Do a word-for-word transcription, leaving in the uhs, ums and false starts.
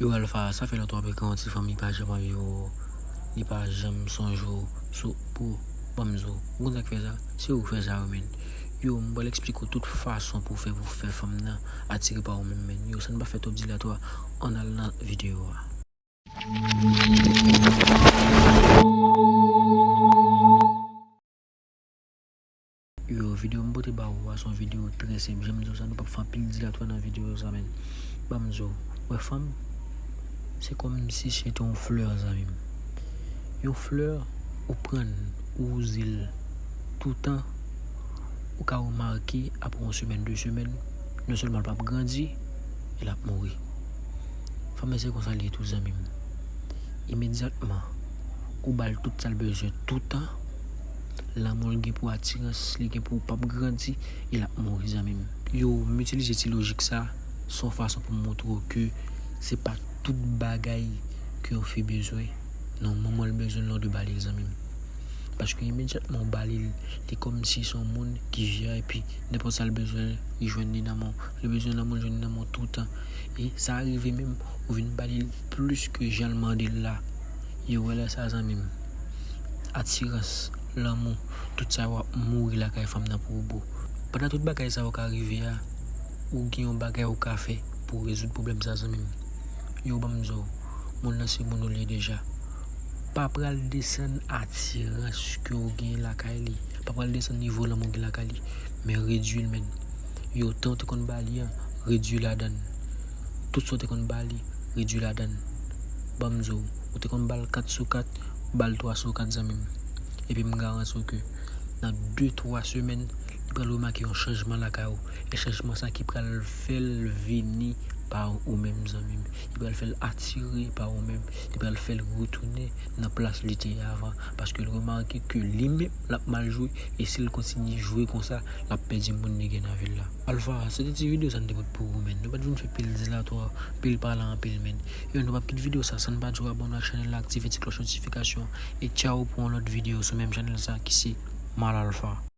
Yo, Alpha, sa fè lontan w ap ekri yon ti fanm, li pa janm anvi wè w, li pa janm sonje w. So, bro, ban m di w, ou konn sa k fè sa? Se ou k fè sa wi, menn. Yo, m pral eksplike w tout fason pou w fè, pou w fè fanm nan atire pa ou menm, menn. Yo, san n pa fè twòp dilatwa, ann al nan videyo a. Yo, videyo m pote ba ou a se yon videyo trè senp. Jan m di w sa, nou p ap fè anpil dilatwa nan videyo sa, menn. Ban m di w, wè fanm, se kòmsi se te yon flè, zanmi m. Yon flè, ou pran l, ou wouze l toutan, ou ka remake, apre yon semèn, de semèn, non sèlman l p ap grandi, e l ap mouri. Fanm nan se konsa li ye tou, zanmi m. Imedyatman, ou ba l tout sa l bezwen toutan, lanmou l gen pou atirans, li gen pou p ap grandi, e l ap mouri, zanmi m. Yo, m itilize ti lojik sa, se yon fason pou m montre w ke se pa tout bagay ke yon fi bezwen, non, manman l bezwen l, non, de ba li l, zanmi m. Paske imedyatman w ba li l, li kòmsi se yon moun ki vye, epi nenpòt sa l bezwen, li jwenn li nan men w. Li bezwen lanmou, li jwenn li nan men w toutan. E sa rive menm, ou vin ba li l plis ke jan l mande l la. Yo, wè lè sa, zanmi m, atirans, lanmou, tout sa yo ap mouri lakay fanm nan pou ou, bro. Pandan tout bagay sa yo ka rive a, ou gen yon bagay ou ka fè pou rezoud pwoblèm sa, zanmi m. Yo, ban m di w, moun nan se moun ou li ye deja. Pa pral desann atirans ke w gen lakay li. Pa pral desann nivo lanmou w gen lakay li. Men redui l, menn. Yo, tan w te konn ba li an, redui ladan l. Tout sa w te konn ba li, redui ladan l. Ban m di w, ou te konn ba l kat sou kat, ba l twa sou kat, zanmi m. Epi m garanti w ke nan de, twa semèn, li pral remake yon chanjman lakay ou. E chanjman sa ki pral fè l vini pa ou menm, zanmi m. Li pral fè l atire pa ou menm. Li pral fè l retounen nan plas li te ye avan. Paske l remake ke li menm, l ap mal jwe. E si l kontinye jwe konsa, l ap pèdi moun li gen nan vi l la. Alpha, se te ti videyo sa n te pote pou ou, menn. Nou pa t vin fè pil dilatwa, pil pale anpil, menn. Yo, nou p ap kite videyo sa san n pa di w abòne ak chanèl la, aktive ti klòch notifikasyon. E tchaw pou yon lòt videyo sou menm chanèl sa ki se Mal Alpha.